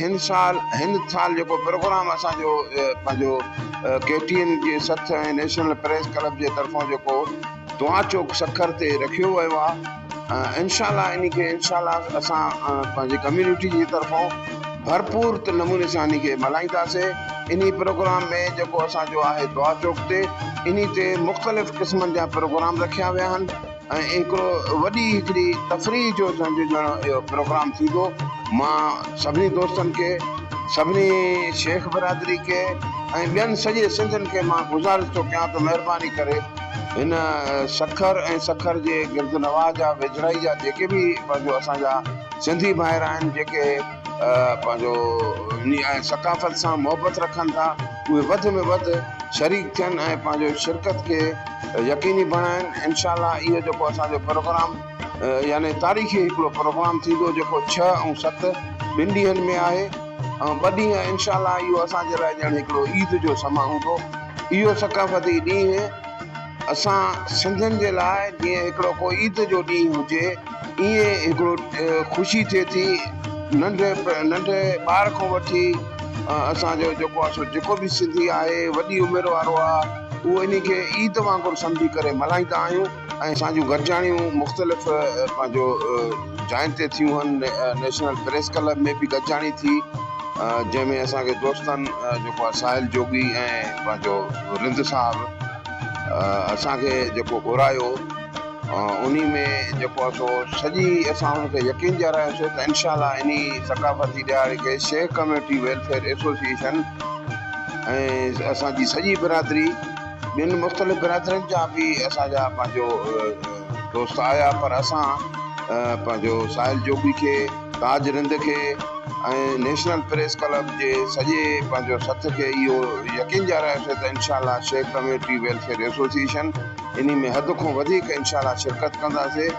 هن سال هن سال جيڪو پروگرام اسان جو پنهنجو ڪي ٽي اين جي سٿ ۽ نيشنل پريس ڪلب جي طرفان جيڪو دعا چوڪ سکر تي رکيو ويو آهي انشاء الله ان کي انشاء الله اسان پنهنجي ڪميونٽي جي طرفان ڀرپور نموني سان ان کي ملهائينداسي انهي پروگرام ۾ جيڪو اسان جو آهي دعا چوڪ تي انهي تي مختلف قسمن جا پروگرام رکيا ويا آهن ۽ هڪڙو وڏي هڪڙي تفريح جو سمجهو ڄڻ اهو پروگرام ٿيندو. مان سڀني دوستن کي، سڀني شيخ برادري کي ۽ ٻين سڄي سنڌين کي مان گذارش ٿو ڪيان ته مهرباني ڪري هن سکر ۽ سکر جي گرد نواح جا ويجهڙائي جا جيڪي به پنهنجو اسان جا سنڌي ڀائر آهن جيڪي پنهنجو ۽ ثقافت سان محبت رکن ٿا اهي وڌ ۾ وڌ شريڪ ٿين ۽ پنهنجو شرڪت کي يقيني بڻائن انشاء الله اهو جيڪو اسان جو پروگرام يعني تاريخي هڪڙو پروگرام ٿيندو جيڪو ڇهه ۽ ست ٻن ڏينهن ۾ آهي ۽ ٻه ڏينهن انشاء الله اهو اسان جي لاء ڄڻ هڪڙو عيد جو سما هوندو اهو ثقافتي ڏينهن اسان سنڌين جي لاء جيئن هڪڙو ڪو عيد جو ڏينهن هجي ائين هڪڙو خوشي ٿئي ٿي ننڍي ننڍي ٻار کان وٺي اسان جو جيڪو آهي سو جيڪو به سنڌي آهي وڏي عمر وارو آهي اهو انهي کي عيد وانگر سمجهي ڪري ملهائيندا آهيون ۽ اسان جون گڏجاڻيون مختلف پنهنجو جاين تي ٿيون هن نيشنل پريس ڪلب ۾ به گڏجاڻي ٿي جنهن ۾ اسان کي دوستن جيڪو آهي ساحل جوڳي ۽ پنهنجو رند صاحب اسان کي جيڪو گهرايو انهي ۾ جيڪو آهي سو سڄي اسان ان کي يقين ڏيارايوسي ته انشاء الله انهي ثقافتي ڏهاڙي کي شيخ ڪميونٽي ويلفيئر ايسوسيئيشن ۽ اسان جي سڄي برادري ٻين مختلف برادرين جا به اسان جا پنهنجو دوست آيا پر اسان پنهنجو ساحل جوڳي کي تاج رند کي ۽ نيشنل پريس ڪلب جي سڄي پنهنجو سٿ کي اهو يقين ڏيارايوسي ته انشاء الله شيخ ڪميونٽي ويلفيئر ايسوسيئيشن انهي ۾ حد کان وڌيڪ انشاء الله شرڪت ڪنداسي.